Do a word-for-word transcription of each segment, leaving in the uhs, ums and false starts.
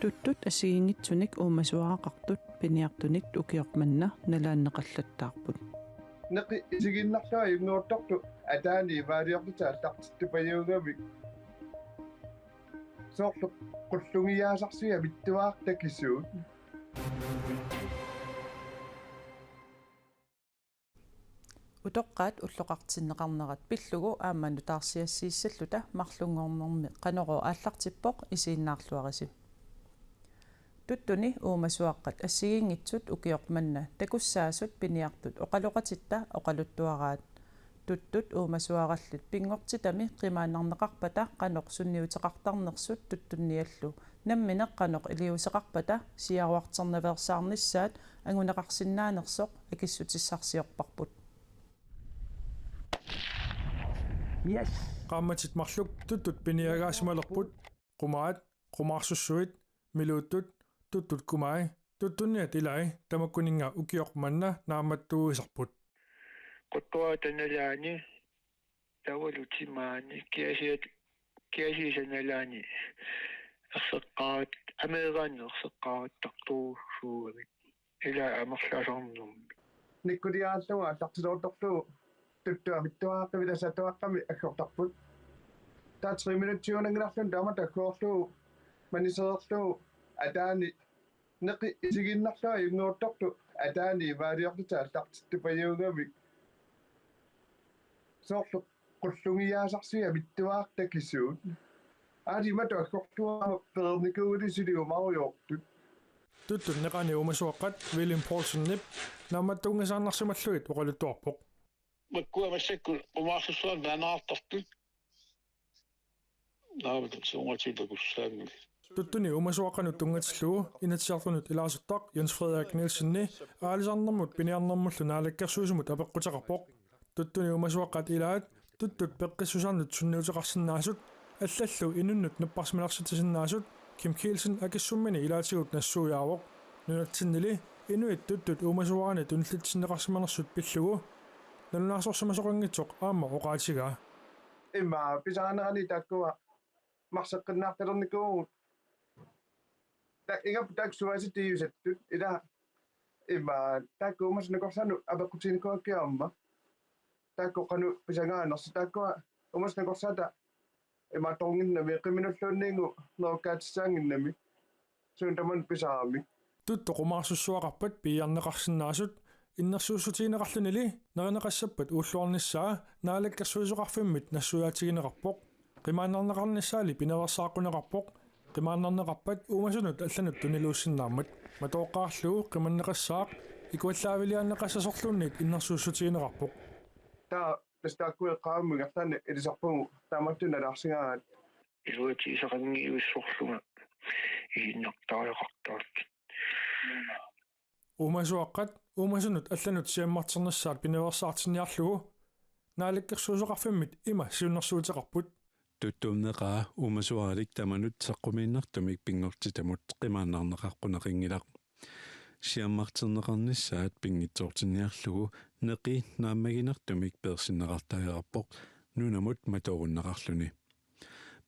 Tuttut assigiinngitsunik uumasuaraqartut piniartunit ukioq manna nalaanneqallattaarput. Neqi isigiinnarlugu ajunngortorlu ataani imaaliorluta aallartittupajuugamik. Soorlu qullunngiaasarsiuk amittuaraq takisuut. Utoqqaat ulloqartinneqarnerat pillugu aamma nutaarsiassiissalluta marlunngornermi Qanorooq aallartippoq, isiginnaarluarisi. Tuttuni uumasuaqqat assigiinngitsut ukioq manna takussaasut piniartut oqaloqatitta oqaluttuaraat. Tuttut uumasuarallit pinngortitami qimaannarneqarpata qanoq sunniuteqartarnersut tuttunniallu nammineq qanoq iliuuseqarpata siaruarternaveersaarnissaat anguneqarsinnaanersoq akissutissarsiorparput. Yes. Qaammatit marluk tuttut piniagaasimalerput. Qumaat, qumaarsussuit, miluuttut, tuttut kumai, tuttunniat ilai, tamakkuninnga ukioq manna naammattuuisarput. Quttuata nalaani, tavalu timaani, kiasiat, kiasiisa nalaani, erseqqaat, ameeraanni erseqqaattartuussuugami. Ila amerlasoornermi. Nikkuliaallugu aallartiloortorlugu tuttu amittuaraq qivilasaatuaqqami aggortarput. Taava tre minutsiuunanngilarluni taamatut aggoorlugu manisereerlugu ataani neqi isigiinnarlugu ajunngortorlu ataani imaaliorluta aallartittupajuugamik. Soorlu qullunngiaasarsiuk amittuaraq takisuut. Aali imatut agguartuarama pereernikuugaluarluni suli umarujoortut. Tuttut neqani uumasuaqqat William Poulsenip naammattunngisaannarsimallugit oqaluttuarpoq. Makkua massakkut qumaarsussuarmik naaneqartartut. Naamik suungatsiit takussaanngillat. Tuttuni uumasuaqqanut tunngatillugu Inatsisartunut ilaasortaq Jens Frederik Nielsenip aalisarnermut piniarnermullu naalakkersuisunut apeqquteqarpoq. Tuttuni uumasuaqqat ilaat tuttut peqqissusaannut sunniuteqarsinnaasut allallu inunnut napparsimalersitsisinnaasut Kim Kielsen akissummini ilaatigut nassuiaavoq. Nunatsinnili inuit tuttut uumasuaranit tunillitsinneqarsimanersut pillugu nalunaarsorsimasoqanngitsoq aamma oqaatigaa. Immaqa pisarinerani taakkua marseqqinnaartalernikuuvugut. Ta-, ingammik taakku suaasitsiuusattut, ila immaqa taakku uumasut nakorsaannut apeqqutiginikuuakka aamma. Taakku qanoq pisangaanersut, taakkua uumasut nakorsaata imaattorunnginnami, qiminulluunniit nerukkaatissaannginnami. Suut tamanna pisaramik. Tuttut qumaarsussuaqarpat piiarneqarsinnaasut innersuussutigineqarlunili nerineqassappat uulluarnissaa Naalakkersuisoqarfimmit nassuiaatigineqarpoq. Qimaannarneqarnissaali pinaveersaaqquneqarpoq. Qimaannarneqarpat uumasunut allanut tuniluussinnaammat. Matooqqaarlugu qimanneqassaaq ikuallaaviliaanneqassasorluunniit innersuussutigineqarpoq. Taava tassa taakkua eqqaammut ingerlaannaq ilisarpugut taamaattunik nalaarsigaangat. Iluatigisaqanngivissorlunga isiginnaartariaqartartut. Uumasuaqqat uumasunut allanut siammarternissaat pinaveersaartinniarlugu Naalakkersuisoqarfimmit ima siunnersuuteqarput. Tuttut neqaa uumasuaralik tamanut saqqumiinnartumik pinngortitamut qimaannarneqaqqunaqanngilaq. Siammarterneqarnissaat pinngitsoortinniarlugu neqi naammaginartumik peersinneqartariaqarpoq nunamut matoorunneqarluni.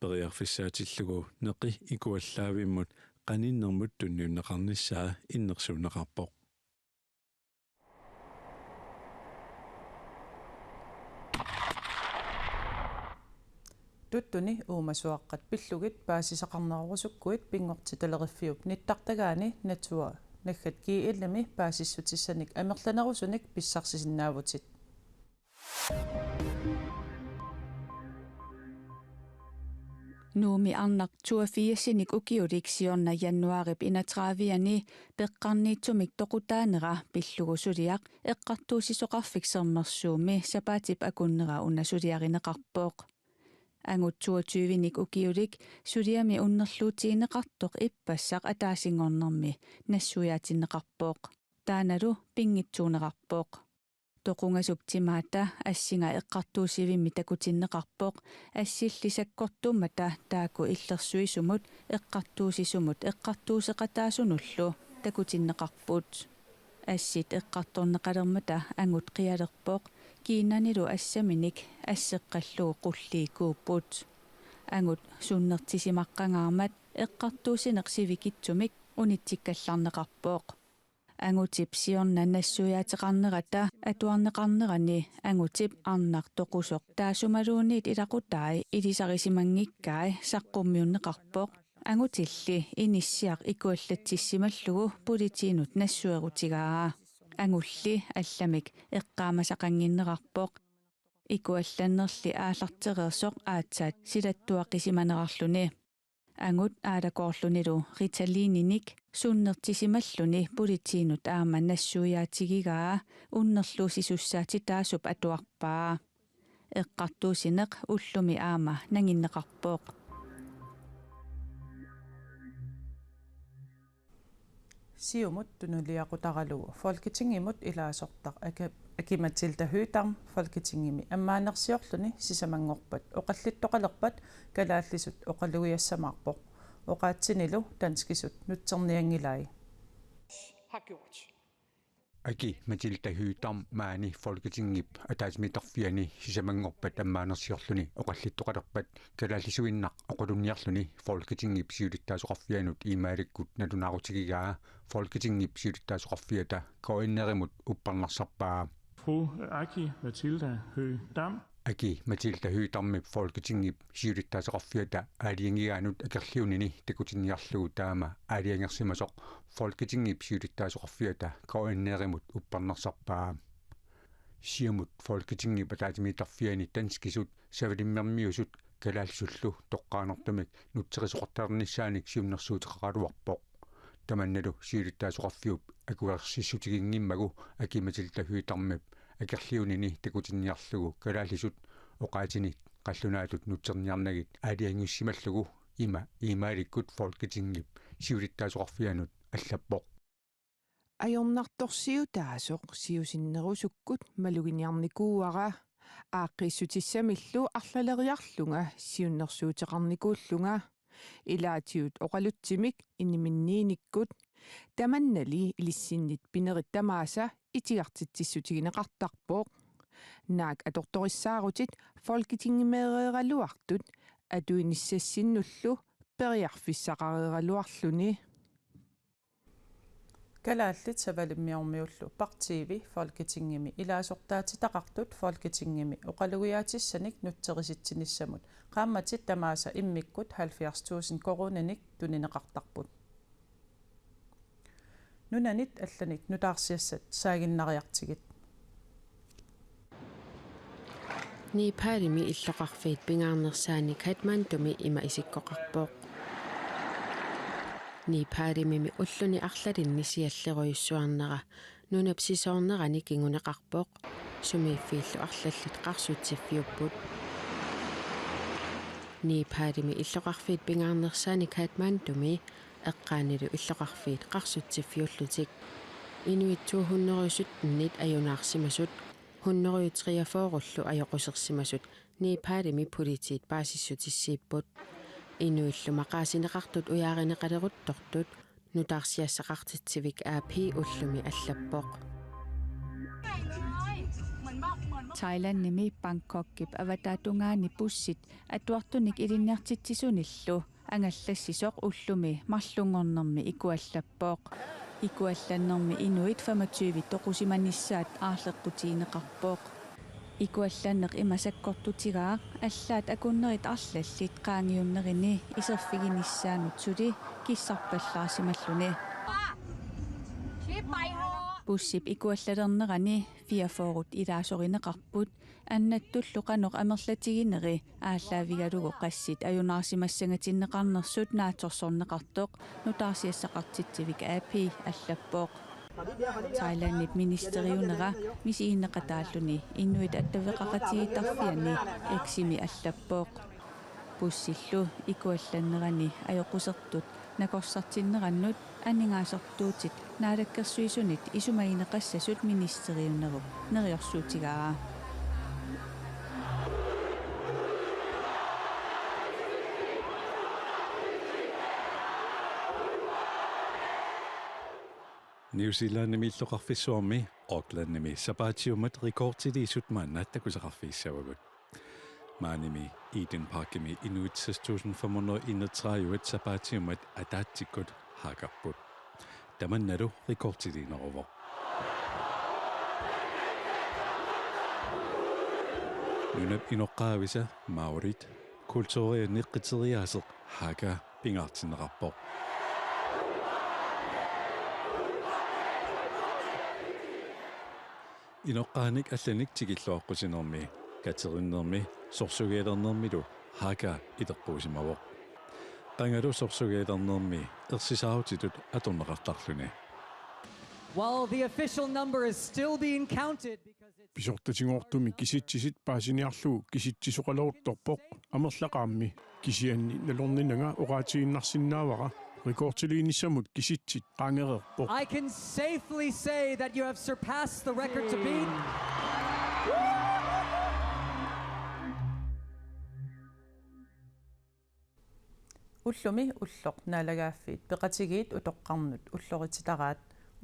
Periarfissaatillugu neqi ikuallaavimmut qaninnermut tunniunneqarnissaa innersuunneqarpoq. Tuttuni uumasuaqqat pillugit paasisaqarnerorusukkuit pinngortitaleriffiup nittartagaani Natur naggat G L-imi paasissutissanik amerlanerusunik pissarsisinnaavutit. Nuummi arnaq toogfirsinik ukiulik siorna januaarip enogtredive-ani peqqarniitsumik toqutaanera pillugu suliaq Eqqartuussisoqarfik Sermersuumi sapaatip akunnera una suliarineqarpoq. Angut toogtyvenik ukiulik suliami unnerluutigineqartoq ippassaq ataasinngornermi nassuiaatinneqarpoq. Taannalu pinngitsuunerarpoq. Toqungasup timaata assinga eqqartuussivimmi takutinneqarpoq, assilli sakkortuummata taakku illersuisumut eqqartuussisumut eqqartuusseqataasunullu takutinneqarput. Assit eqqartorneqalermata angut qialerpoq, kiinnanilu assaminik asseqqallugu qulliit kuupput. Angut sunnertisimaqqangaarmat eqqartuussineq sivikitsumik unitsikkallarneqarpoq. Angutip siorna nassuiaateqarnerata atuarneqarnerani angutip arnaq toqusoq taassumaluunniit ilaqutai ilisarisimanngikkai saqqummiunneqarpoq. Angutilli inissiaq ikuallatsissimallugu politiinut nassuerutigaa. Angulli allamik eqqaamasaqannginnerarpoq. Ikuallannerli aallartereersoq aatsaat silattuaqisimanerarluni. Angut aalakoorlunilu Ritaliininik sunnertisimalluni politiinut aamma nassuiaatigigaa unnerluussisussaatitaasup atuarpaa. Eqqartuussineq ullumi aamma nanginneqarpoq. Siumut tunuliaqutaralugu Folketingimut ilaasortaq Aki-, Aki-Matilda Høegh-Dam Folketingimi ammaanersiorluni sisamanngorpat oqallittoqalerpat kalaallisut oqalugiassamaarpoq. Oqaatsinilu danskisut nutsernianngilai. Har gjort. Aki-Matilda Høegh-Dam maani Folketingip ataatsimiittarfiani sisamanngorpat ammaanersiorluni oqallittoqalerpat kalaallisuinnaq oqalunniarluni Folketingip siulittaasoqarfianut iimaalikkut nalunaarutigigaa Folketingip siulittaasoqarfiata K N R-imut uppernarsarpaa. Fru Aki-Matilda Høegh-Dam. Aki-Matilda Høegh-Dammip Folketingip siulittaasoqarfiata aalajangigaanut akerliunini takutinniarlugu taama aalajangersimasoq Folketingip siulittaasoqarfiata K N R-imut uppernarsarpaa. Siumut Folketingip ataatsimiittarfiani danskisut savalimmiormiusut kalaallisullu toqqaanertumik nutserisoqartarnissaanik siunnersuuteqaraluarpoq. Tamannalu siulittaasoqarfiup akuersissutiginngimmagu Aki-Matilda Høegh-Dammip akerliunini takutinniarlugu kalaallisut oqaatsinit qallunaatut nutserniarnagit aalajangiussimallugu ima iimaalikkut Folketingip siulittaasoqarfianut allappoq. Ajornartorsiutaasoq siusinnerusukkut maluginiarnikuuara. Aaqqiissutissamillu arlaleriarlunga siunnersuuteqarnikuullunga. Ilaatigut oqalutsimik iniminniinikkut. Tamannali ilissinnit pinerit tamaasa itigartitsissutigineqartarpoq. Naak atortorissaarutit Folketingimeereeraluartut atuinissassinnullu periarfissaqareeraluarluni. Kalaallit savalimmiormiullu partiivi Folketingimi ilaasortaatitaqartut Folketingimi oqalugiaatissanik nutserisitsinissamut qaammatit tamaasa immikkut halvfjerds tusind koruuninik tunineqartarput. Nunanit allanit nutaarsiassat saaginnariartigit. Nepalimi illoqarfiit pingaarnersaanni Kathmandumi ima isikkoqarpoq. Nepalimimi ulluni arlalinni siallerujussuarnera nunap sisoornerani kinguneqarpoq. Sumiiffiillu arlallit qarsutsiffiupput. Nepalimi illoqarfiit pingaarnersaanni Kathmandumi eqqaanilu illoqarfiit qarsutsiffiullutik. Inuit to hundrede syttenit ajunaarsimasut, hundrede treogfyrrellu ajoqusersimasut Nepalimi politiit paasissutissiipput. Inuillu maqaasineqartut ujaarineqaleruttortut nutaarsiassaqartitsivik A P ullumi allappoq. Thailandimi Bangkokip avataatungaani bussit atuartunik ilinniartitsisunillu angallassisoq ullumi marlunngornermi ikuallappoq. Ikuallannermi inuit femogtyve toqusimanissaat aarleqqutigineqarpoq. Ikuallanneq ima sakkortutigaaq, allaat akunnerit arlallit qaangiunnerini iserfiginissaannut suli kissarpallaarsimalluni. Bussip ikuallalernerani fireogfyrre ilaasorineqarput, annattullu qanoq amerlatigineri aallaavigalugu qassit ajunaarsimassangatinneqarnersut naatsorsorneqartoq nutaarsiassaqartitsivik A P allappoq. Thailandip ministeriunera misigineqataalluni inuit attaveqaqatigiittarfianni X-imi allappoq. Bussillu ikuallannerani ajoqusertut nakorsartinnerannut aningaasartuutit naalakkersuisunit isumagineqassasut ministeriunerup neriorsuutigaa. New Zealandimi illoqarfissuarmi Aucklandimi sapaatiummat rekordiliisut maanna takusaqarfigissavagut. Maanimi Eden Parkimi inuit seks tusind fem hundrede enogtredive sapaatiummat ataatsikkut haakerput. Tamannalu rekordiliineruvoq. Nunap inoqqaavisa maorit kulturianni qiteriaaseq haka pingaartinneqarpoq. Inoqqaanik allanik tikilluaqqusinermi, katerinnermi, sorsugialernermilu haka ileqquusimavoq. Qangalu sorsugialernermi ersisaarutitut atorneqartarluni. While the official number is still being counted because it's Pisortatigoortumik kisitsisit paasiniarlugu kisitsisoqaleruttorpoq amerlaqaammi. Kisianni nalorninanga oqaatigiinnarsinnaavara, rekordiliinissamut kisitsit qaangereerpoq. I can safely say that you have surpassed the record to beat. Ullumi ulloq Naalagaaffiit Peqatigiit utoqqarnut ullorititaraat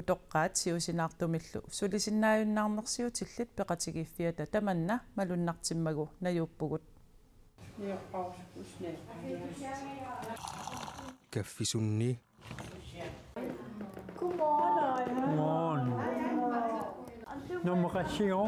utoqqaat siusinaartumillu sulisinnaajunnaarnersiutillit peqatigiiffiata tamanna malunnartimmagu najuuppugut. Kaffisunni. Godmorgen. Godmorgen. Nummer syv.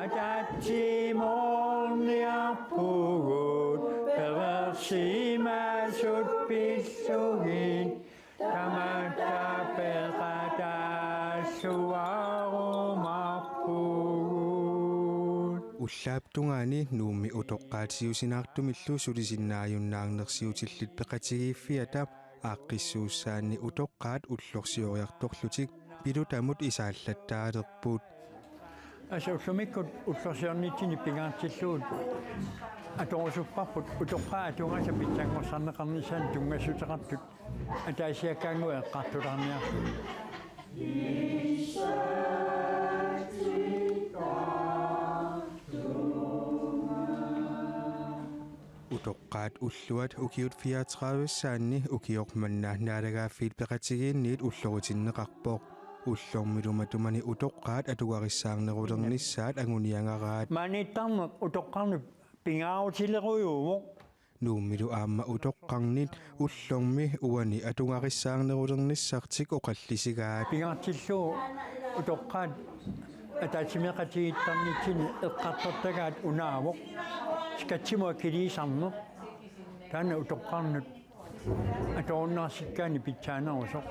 Ataatsimoorniarpugut, perersimasut pillugit, tamatta peqataassuarumaarpugut. Ullaap tungaani Nuummi utoqqaat siusinaartumillu sulisinnaajunnaarnersiutillit peqatigiiffiata aaqqissuussaanni utoqqaat ullorsioriartorlutik Pilutamut isaallattaalerput. Asa ullumikkut ullorsiornitsinni pingaartillugu atorusupparput utoqqaat atugaasa pitsanngorsarneqarnissaannut tunngassuteqartut ataasiakkaannguit eqqartulaarniarlugit. Utoqqaat ulluat ukiut fireogtredive-ssaanni ukioq manna Naalagaaffiit Peqatigiinniit ulloritinneqarpoq. Ullormilu matumani utoqqaat atugarissaarnerulernissaat anguniagaraat. Maaniittarneq utoqqarnut pingaarutilerujuuvoq. Nuummilu aamma utoqqarnit ullormi uani atugarissaarnerulernissartik oqallisigaat. Pingaartillugu utoqqaat ataatsimeeqatigiittarnitsinni eqqartortagaat unaavoq. Skatsimut akiliisarneq. Taanna utoqqarnut atorunnaarsikkaanni pitsaanerusoq.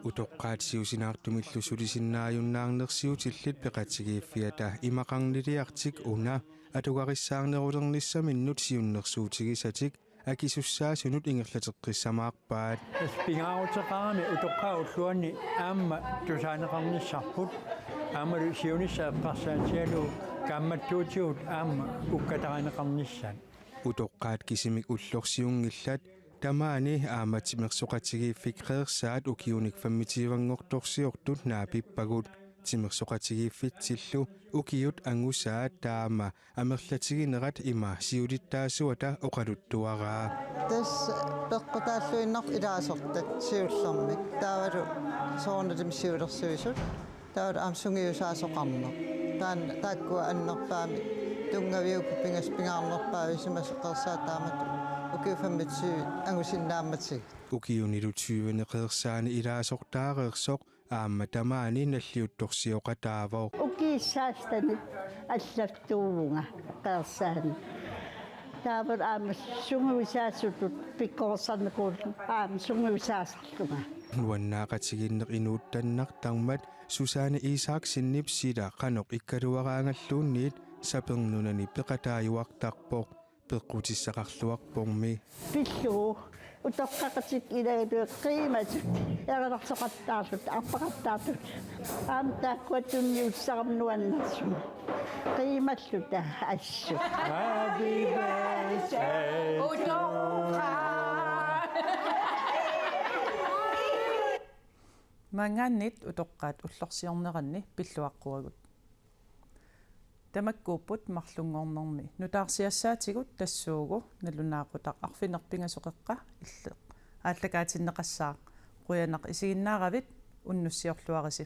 Utoqqaat siusinaartumillu sulisinnaajunnaarnersiutillit peqatigiiffiata imaqarniliartik una atugarissaarnerulernissaminnut siunnersuutigisatik akisussaasunut ingerlateqqissamaarpaat. Tassa pingaaruteqarami utoqqaat ulluanni aamma tusaaneqarnissarput, aammalu siunissaq eqqarsaatigalugu kaammattuutigut aamma ukkatarineqarnissaat. Utoqqaat kisimik ullorsiunngillat, tamaani aamma timersoqatigiiffik Qeersaat ukiunik femogtyve-nngortorsiortut naapippagut. Timersoqatigiiffitsillu ukiut angusaat taama amerlatiginerat ima siulittaasuata oqaluttuaraa. Tassa peqqutaalluinnarpoq ilaasortat siullermik. Taavalu soorunalimi siulersuisut. Taavalu aamma sungiusaasoqarneq. Taanna taakkua annerpaamik tunngaviupput pingasut pingaarnerpaavisimasut Qeersaat taamatut ukiut femogtyve angusinnaammatigit. Ukiunilu tyveni Qeersaani ilaasortaareersoq aamma tamaani nalliuttorsioqataavoq. Ukiut seksteni allattuuvunga Qeersaani. Taavalu aamma sungiusaasutut pikkorissarnikuuvunga aamma sungiusaasarlunga. Nuannaaqatigiinneq inuuttannartarmat Susanne Isaksenip sila qanoq ikkaluaraangalluunniit sapernunani peqataajuartarpoq peqqutissaqarluarpormi. Pillugu utoqqaqatikka ilagalugit qiimasut erilarsoqattaarlutik, arpaqattaarlutik. Aamma taakkua tunniussisarami nuannersumik. Qiimalluta assut. Happy birthday to you. Maanngaanniit utoqqaat ullorsiorneranni pilluaqquagut. Tamakkuupput marlunngornermi nutaarsiassaatigut, tassuugu nalunaaqutaq arfineq-pingasoqeqqa Illeq aallakaatinneqassaaq. Qujanaq isiginnaaravit, unnussiorluarisi.